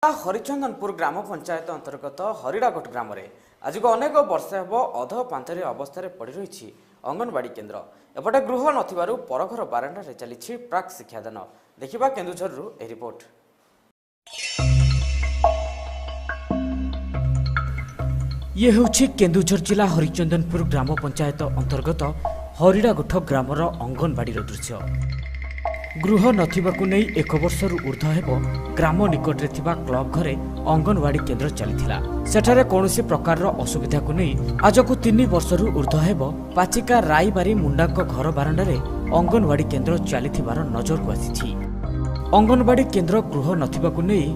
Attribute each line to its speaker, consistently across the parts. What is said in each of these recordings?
Speaker 1: ହରିଚନ୍ଦନପୁର ଗ୍ରାମ ପଞ୍ଚାୟତ ଅନ୍ତର୍ଗତ ହରିଡ଼ାଗୋଠ ଗ୍ରାମରେ ଆଜିକୁ ଅନେକ ବର୍ଷ ହେବ ଅଧ ପାନ୍ଥରି ଅବସ୍ଥାରେ ପଡ଼ି ରହିଛି ଅଙ୍ଗନବାଡ଼ି କେନ୍ଦ୍ର। ଏପଟେ ଗୃହ ନଥିବାରୁ ପରଘର ବାରଣ୍ଡାରେ ଚାଲିଛି ପ୍ରାକ୍ ଶିକ୍ଷାଦାନ। ଦେଖିବା କେନ୍ଦୁଝରରୁ ଏହି ରିପୋର୍ଟ। ଇଏ ହେଉଛି କେନ୍ଦୁଝର ଜିଲ୍ଲା ହରିଚନ୍ଦନପୁର ଗ୍ରାମ ପଞ୍ଚାୟତ ଅନ୍ତର୍ଗତ ହରିଡ଼ାଗୋଠ ଗ୍ରାମର ଅଙ୍ଗନବାଡ଼ିର ଦୃଶ୍ୟ। ଗୃହ ନଥିବାକୁ ନେଇ ଏକ ବର୍ଷରୁ ଉର୍ଦ୍ଧ୍ୱ ହେବ ଗ୍ରାମ ନିକଟରେ ଥିବା କ୍ଲବ ଘରେ ଅଙ୍ଗନବାଡ଼ି କେନ୍ଦ୍ର ଚାଲିଥିଲା। ସେଠାରେ କୌଣସି ପ୍ରକାରର ଅସୁବିଧାକୁ ନେଇ ଆଜକୁ 3 ବର୍ଷରୁ ଉର୍ଦ୍ଧ୍ୱ ହେବ ପାଚିକା ରାଇବାରୀ ମୁଣ୍ଡାଙ୍କ ଘର ବାରଣ୍ଡାରେ ଅଙ୍ଗନବାଡ଼ି କେନ୍ଦ୍ର ଚାଲିଥିବାର ନଜରକୁ ଆସିଛି। ଅଙ୍ଗନବାଡ଼ି କେନ୍ଦ୍ର ଗୃହ ନଥିବାକୁ ନେଇ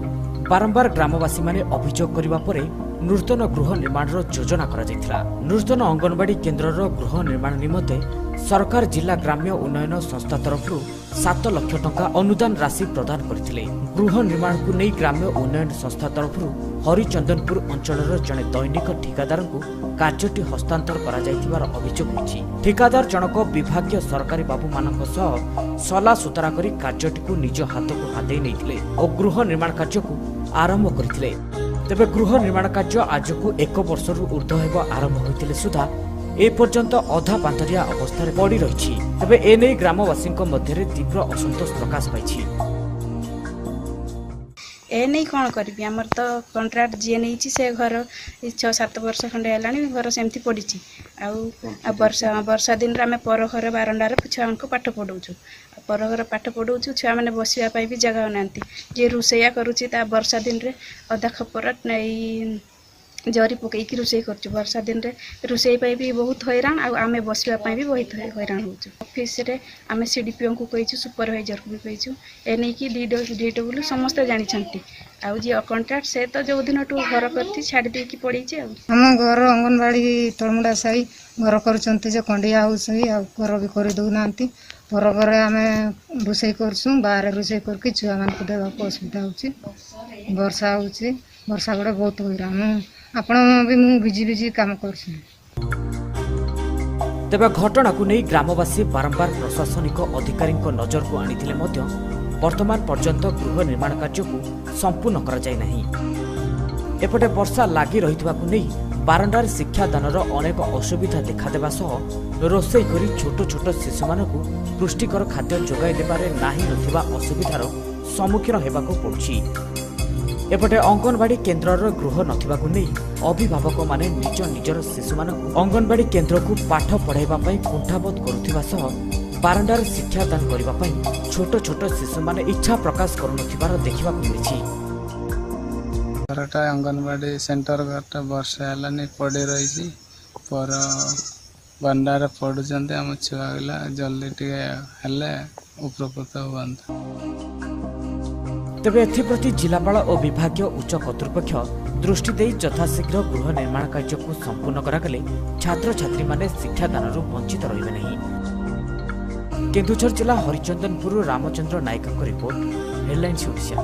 Speaker 1: ବାରମ୍ବାର ଗ୍ରାମବାସୀମାନେ ଅଭିଯୋଗ କରିବା ପରେ ନୂତନ ଗୃହ ନିର୍ମାଣର ଯୋଜନା କରାଯାଇଥିଲା। ନୂତନ ଅଙ୍ଗନବାଡ଼ି କେନ୍ଦ୍ରର ଗୃହ ନିର୍ମାଣ ନିମନ୍ତେ ସରକାର ଜିଲ୍ଲା ଗ୍ରାମ୍ୟ ଉନ୍ନୟନ ସଂସ୍ଥା ତରଫରୁ 7 ଲକ୍ଷ ଟଙ୍କା ଅନୁଦାନ ରାଶି ପ୍ରଦାନ କରିଥିଲେ। ଗୃହ ନିର୍ମାଣକୁ ନେଇ ଗ୍ରାମ୍ୟ ଉନ୍ନୟନ ସଂସ୍ଥା ତରଫରୁ ହରିଚନ୍ଦନପୁର ଅଞ୍ଚଳର ଜଣେ ଦୈନିକ ଠିକାଦାରଙ୍କୁ କାର୍ଯ୍ୟଟି ହସ୍ତାନ୍ତର କରାଯାଇଥିବାର ଅଭିଯୋଗ ହୋଇଛି। ଠିକାଦାର ଜଣକ ବିଭାଗୀୟ ସରକାରୀ ବାବୁମାନଙ୍କ ସହ ସଲାସୁତରା କରି କାର୍ଯ୍ୟଟିକୁ ନିଜ ହାତକୁ ହାତେଇ ନେଇଥିଲେ ଓ ଗୃହ ନିର୍ମାଣ କାର୍ଯ୍ୟକୁ ଆରମ୍ଭ କରିଥିଲେ। ତେବେ ଗୃହ ନିର୍ମାଣ କାର୍ଯ୍ୟ ଆଜକୁ 1 ବର୍ଷରୁ ଉର୍ଦ୍ଧ୍ୱ ହେବ ଆରମ୍ଭ ହୋଇଥିଲେ ସୁଦ୍ଧା ଏପର୍ଯ୍ୟନ୍ତ ଅଧା ପାନ୍ଥରିଆ ଅବସ୍ଥାରେ ପଡ଼ି ରହିଛି। ତେବେ ଏନେଇ ଗ୍ରାମବାସୀଙ୍କ ମଧ୍ୟରେ ତୀବ୍ର ଅସନ୍ତୋଷ ପ୍ରକାଶ ପାଇଛି।
Speaker 2: ଏ ନେଇ କ'ଣ କରିବି? ଆମର ତ କଣ୍ଟ୍ରାକ୍ଟ ଯିଏ ନେଇଛି ସେ ଘର 6 7 ବର୍ଷ ଖଣ୍ଡେ ହେଲାଣି, ଘର ସେମିତି ପଡ଼ିଛି। ଆଉ ବର୍ଷା ଦିନରେ ଆମେ ପର ଘର ବାରଣ୍ଡାରେ ଛୁଆଙ୍କୁ ପାଠ ପଢ଼ଉଛୁ। ପର ଘର ପାଠ ପଢ଼ଉଛୁ, ଛୁଆମାନେ ବସିବା ପାଇଁ ବି ଜାଗା ହେଉନାହାନ୍ତି। ଯିଏ ରୋଷେଇଆ କରୁଛି ତା ବର୍ଷା ଦିନରେ ଅଧା ଖପର ଏଇ ଜରି ପକେଇକି ରୋଷେଇ କରୁଛୁ। ବର୍ଷା ଦିନରେ ରୋଷେଇ ପାଇଁ ବି ବହୁତ ହଇରାଣ, ଆଉ ଆମେ ବସିବା ପାଇଁ ବି ବହୁତ ହଇରାଣ ହେଉଛୁ। ଅଫିସରେ ଆମେ ସିଡିପିଓଙ୍କୁ କହିଛୁ, ସୁପରଭାଇଜରକୁ ବି କହିଛୁ ଏ ନେଇକି, ଡି ଡବ୍ଲ୍ୟୁ ସମସ୍ତେ ଜାଣିଛନ୍ତି। ଆଉ ଯିଏ କଣ୍ଟ୍ରାକ୍ଟ ସେ ତ ଯେଉଁ ଦିନଠୁ ଘର କରିଛି ଛାଡ଼ି ଦେଇକି ପଳେଇଛି। ଆଉ
Speaker 3: ଆମ ଘର ଅଙ୍ଗନବାଡ଼ି ତଳମୁଣ୍ଡା ସାହି ଘର କରୁଛନ୍ତି ଯେ କଣ୍ଡିଆ ହେଉଛନ୍ତି, ଆଉ ଘର ବି କରିଦେଉନାହାନ୍ତି। ପର ଘରେ ଆମେ ରୋଷେଇ କରୁଛୁ, ବାହାରେ ରୋଷେଇ କରିକି ଛୁଆମାନଙ୍କୁ ଦେବାକୁ ଅସୁବିଧା ହେଉଛି। ବର୍ଷା ହେଉଛି, ବର୍ଷା ବେଳେ ବହୁତ ହଇରାଣ। ଆପଣ ବି ମୁଁ ଭିଜି ଭିଜି କାମ କରୁଛି।
Speaker 1: ତେବେ ଘଟଣାକୁ ନେଇ ଗ୍ରାମବାସୀ ବାରମ୍ବାର ପ୍ରଶାସନିକ ଅଧିକାରୀଙ୍କ ନଜରକୁ ଆଣିଥିଲେ ମଧ୍ୟ ବର୍ତ୍ତମାନ ପର୍ଯ୍ୟନ୍ତ ଗୃହ ନିର୍ମାଣ କାର୍ଯ୍ୟକୁ ସମ୍ପୂର୍ଣ୍ଣ କରାଯାଇ ନାହିଁ। ଏପଟେ ବର୍ଷା ଲାଗି ରହିଥିବାକୁ ନେଇ ବାରଣ୍ଡାରେ ଶିକ୍ଷାଦାନର ଅନେକ ଅସୁବିଧା ଦେଖାଦେବା ସହ ରୋଷେଇ କରି ଛୋଟ ଛୋଟ ଶିଶୁମାନଙ୍କୁ ପୁଷ୍ଟିକର ଖାଦ୍ୟ ଯୋଗାଇ ଦେବାରେ ନାହିଁ ନଥିବା ଅସୁବିଧାର ସମ୍ମୁଖୀନ ହେବାକୁ ପଡୁଛି। ଏପଟେ ଅଙ୍ଗନବାଡ଼ି କେନ୍ଦ୍ରର ଗୃହ ନଥିବାକୁ ନେଇ ଅଭିଭାବକମାନେ ନିଜ ନିଜର ଶିଶୁମାନଙ୍କୁ ଅଙ୍ଗନବାଡ଼ି କେନ୍ଦ୍ରକୁ ପାଠ ପଢ଼ାଇବା ପାଇଁ କୁଣ୍ଠାବୋଧ କରୁଥିବା ସହ ବାରଣ୍ଡାରେ ଶିକ୍ଷାଦାନ କରିବା ପାଇଁ ଛୋଟ ଛୋଟ ଶିଶୁମାନେ ଇଚ୍ଛା ପ୍ରକାଶ କରୁନଥିବାର ଦେଖିବାକୁ ମିଳିଛି।
Speaker 4: ଘରଟା ଅଙ୍ଗନବାଡ଼ି ସେଣ୍ଟର ଘରଟା ବର୍ଷା ହେଲାନି ପଡ଼ି ରହିଛି, ପର ବାରଣ୍ଡାରେ ପଢ଼ୁଛନ୍ତି ଆମ ଛୁଆ ପିଲା। ଜଲ୍ଦି ଟିକେ ହେଲେ ଉପକୃତ ହୁଅନ୍ତା।
Speaker 1: ତେବେ ଏଥିପ୍ରତି ଜିଲ୍ଲାପାଳ ଓ ବିଭାଗୀୟ ଉଚ୍ଚ କର୍ତ୍ତୃପକ୍ଷ ଦୃଷ୍ଟି ଦେଇ ଯଥାଶୀଘ୍ର ଗୃହ ନିର୍ମାଣ କାର୍ଯ୍ୟକୁ ସମ୍ପୂର୍ଣ୍ଣ କରାଗଲେ ଛାତ୍ରଛାତ୍ରୀମାନେ ଶିକ୍ଷାଦାନରୁ ବଞ୍ଚିତ ରହିବେ ନାହିଁ। କେନ୍ଦୁଝର ଜିଲ୍ଲା ହରିଚନ୍ଦନପୁରରୁ ରାମଚନ୍ଦ୍ର ନାୟକଙ୍କ ରିପୋର୍ଟ, ହେଡଲାଇନ୍ସ ଓଡ଼ିଶା।